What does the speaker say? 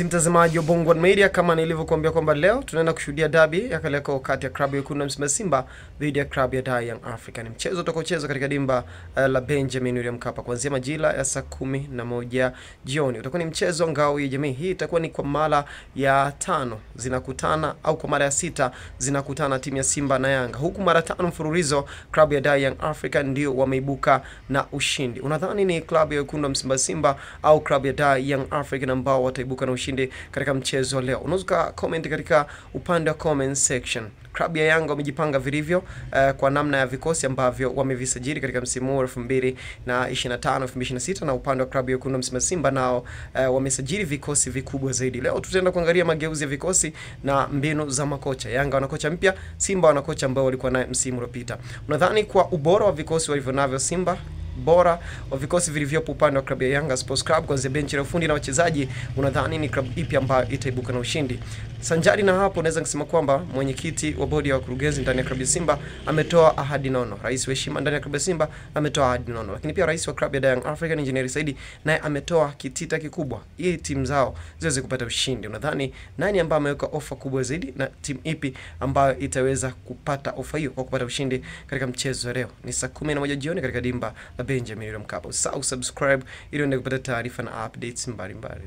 Mtazamaji wa Bongo One Media, kama nilivyokuambia kwamba leo tunaenda kushuhudia dabi ya Kariakoo kati ya klabu ya Wekundu wa Msimbazi Simba dhidi ya klabu ya Young Africa. Ni mchezo utakaochezwa katika dimba la Benjamin William Mkapa kuanzia majira ya saa 11 jioni. Utakuwa ni mchezo ngao ya jamii. Hii itakuwa ni kwa mara ya 5 zinakutana au kwa mara ya 6 zinakutana timu ya Simba na Yanga, huku mara 5 mfululizo klabu ya Young Africa ndio wameibuka na ushindi. Unadhani ni klabu ya Wekundu wa Msimbazi Simba au klabu ya Young Africa ambao wataibuka na ushindi katika mchezo leo? Unaweza comment katika upande wa comment section. Klabu ya Yanga wamejipanga vilivyo kwa namna ya vikosi ambavyo wamevisajili katika msimu wa 2025 2026, na upande wa klabu ya Wekundu wa Msimbazi Simba nao wamesajili vikosi vikubwa zaidi. Leo tutaenda kuangalia mageuzi ya vikosi na mbinu za makocha. Yanga wana kocha mpya, Simba wana kocha ambao walikuwa naye msimu uliopita. Unadhani kwa ubora wa vikosi walivyonavyo Simba, bora wa vikosi vilivyopo upande wa klabu ya Yanga Sports Club kuanzia benchi la ufundi na wachezaji, unadhani ni klabu ipi ambayo itaibuka na ushindi? Sanjari na hapo, naweza kusema kwamba mwenyekiti wa bodi ya wakurugenzi ndani ya klabu ya Simba ametoa ahadi nono. Rais wa heshima ndani ya klabu ya Simba ametoa ahadi nono. Lakini pia rais wa klabu ya Young African Engineer Saidi naye ametoa kitita kikubwa ili timu zao ziweze kupata ushindi. Unadhani nani ambaye ameweka ofa kubwa zaidi na timu ipi ambayo itaweza kupata ofa hiyo kwa kupata ushindi katika mchezo leo? Ni saa 11 jioni katika dimba la Benjamin William Mkapa. Usisahau subscribe ili uendelee kupata taarifa na updates mbalimbali.